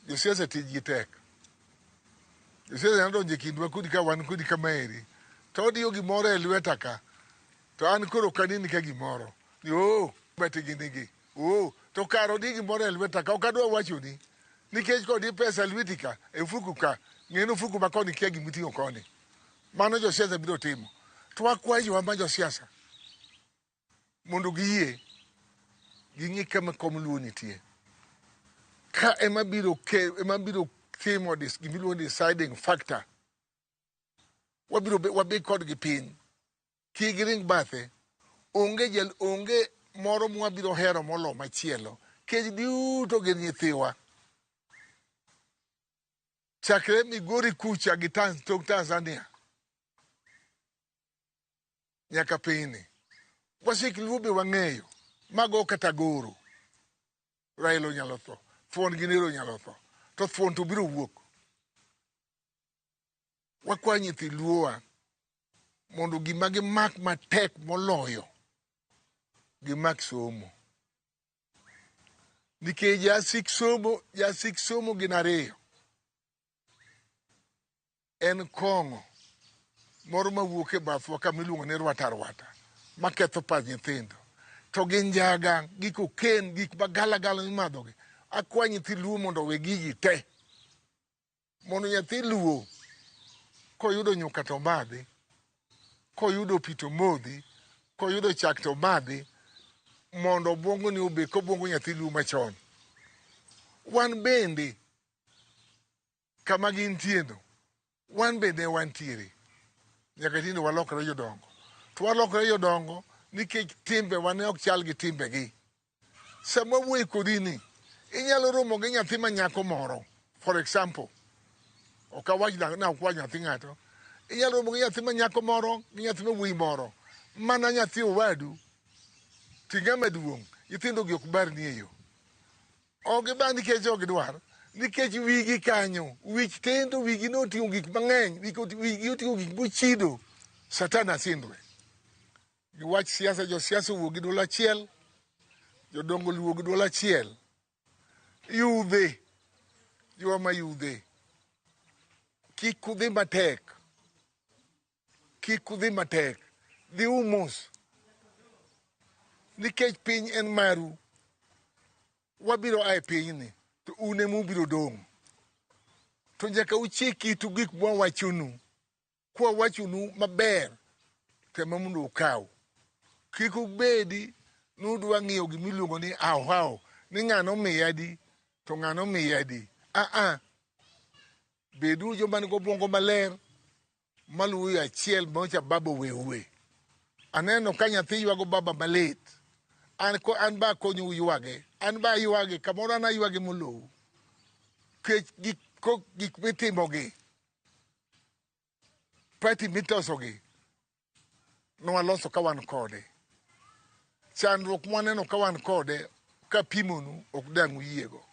Josiasa tijgi tek. Josiasa nyalo donjo e kindwa kodi ka wan kodi kamaeri. To odiyo gimoro e lweta ka. To an koro ok aneni ka gimoro. Ni oo, bete gini gi. Oo, to kar odi gimoro e lweta ka ok adwa wachoni. Nikech kodi pesa e lweti ka, e ofuku ka, ng'e ni ofuku ma koni kia gimiting'o koni. Mano josiasa biro timo. To wakwayo jowa ma josiasa mondo giyie ging'i kama kom Luo nitie. Ka ema biro ke, ema biro timo dis, gimiluongo ni deciding factor. Wabiro wabed kodgi piny. Kik giring bathe. Onge jal, onge moro mwabiro hero molo machielo. Kech duto gin nyithiwa. Chakre Migori kucha gi tong Tanzania nyaka pinyni. Wasik Luo be wang'eyo. Mago kata goro. Raila onyalo tho. Thuon gi Nero onyalo tho. To thuon to biro wuok. Wakwa nyithi Luowa mondo gima gimak matek moloyo gimak somo. Nikech jasik somo, jasik somo gin ariyo. En kong'o moro mawuok e bathwa kama iluongo ni rwata rwata maketho pach nyithindo. To gi njaga, gi koken, gik magalagala mimadhogi. Akwa nyithi Luo mondo owe gigi te. Mondo nyathi Luo koyudo nyuka to omadhi, koyudo pi to omodhi, koyudo chak to omadhi, mondo obwongo ni obed kobwongo nyathi Luo machon. Wan bende kama gintieno, wan bende wantiere. Nyaka tinde walokre jodongo. To walokre jodongo nikech timbewa ne ok chal gi timbegi. Sama awuoyo kodi ni, inyalo romo gi nyathi ma nyako moro, for example, ok awach na ok wach nyathi ng'ato, inyalo romo gi nyathi ma nyako moro gi nyathi ma wuoyi moro, mana nyathi owadu, to ing'ama duong', nyithindo gi ok barni e yo. Ok gibar nikech ok gidwar, nikech wigi kanyo, wich tin to wigi noting'o gik mang'eny, wigi oting'o gik mochido, Satan asindwe. Gi wach siasa, josiasa owuok gi duol achiel, jodongo oluwo gi duol achiel. Yudhe, jowa ma yudhe, kik udhi matek, kik udhi matek, dhiuru mos, nikech piny en maru. Wabiro a e pinyni, to un ema ubiro dong'. To nyaka uchik itu gik mwawachonu. Kwawachonu maber to ema mondo ukaw. Kik ubedi ni udwa ng'iyo gima iluongo ni haw haw ni ng'ano omiya adi to ng'ano omiya adi. Aa, beduru joma nigi obwongo maler maluwo yo achiel manyocha baba oweue. Aneno ka nyathi ywago baba malit. An, ko, an ba akonyou ywage. An ba aywage, kamoro an aywage molou. Kech gik, ko, gik mitimogi Party mitosogi nwaloso ka wan kode. Chandruok mwaneno ka wan kode kapimonu ok dang' uyiego.